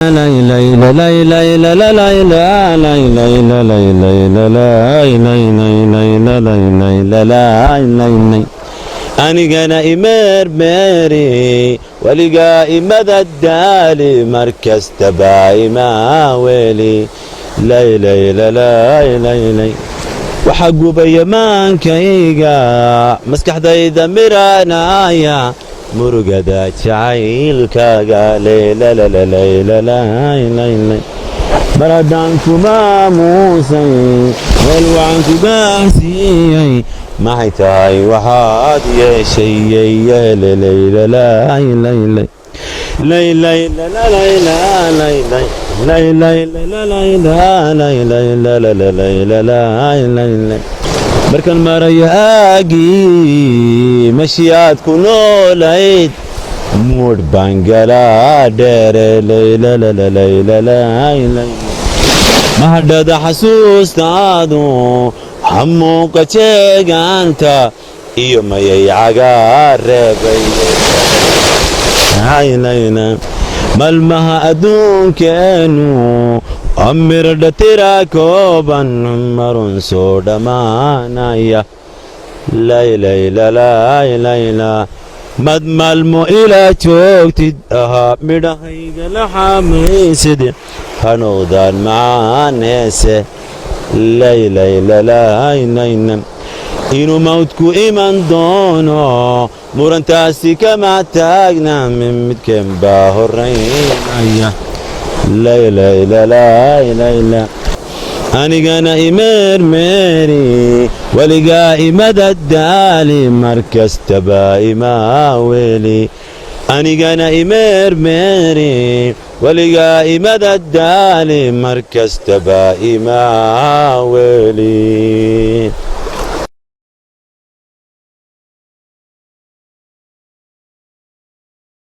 La la la la la la la la la la la la la la la la la. Anigana imeermeeri, weligaa imadadaali, mar kastaba imaa weli. Laylaylalalaylay. Waxaa gubaya maankayga, maskaxdayda miranaya, murugada jacaylkaaga. Leylalalaylalalaylay. Mar haddaan ku maamuusay, meel wacan ku gaarsiiyey, maxay tahay waxaad yeeshay? Yeeleleylalalaylay laylaylalalaylay laylaylalalaylay. Markaan marayo aagii meshiyaad ku noolayd, muudh baan galaa dheere. Laylalalaylalaylay. Mahadhada xasuustaadu hamuuqa jeegaanta iyo mayay cagaa reebay. Malmaha adduunkeennu mirdha tira kooban, marun soo dhammaanaya. Laylaylalalaylay. Mad maalmo ilaa joogtid ahaa, midhahayga la xaamaysid, hanowdaan macaan heese. Laylaylalalaynayna. Inuu mawdku iman doono murantaasi kama taagna, midkeen baa horraynaya. Laylaylalalaylay. Anigana imeermeeri, weligaa imadadaali, mar kastaba imaa weli. Anigana imeermeeri, weligaa imadadaali, mar kastaba imaa weli.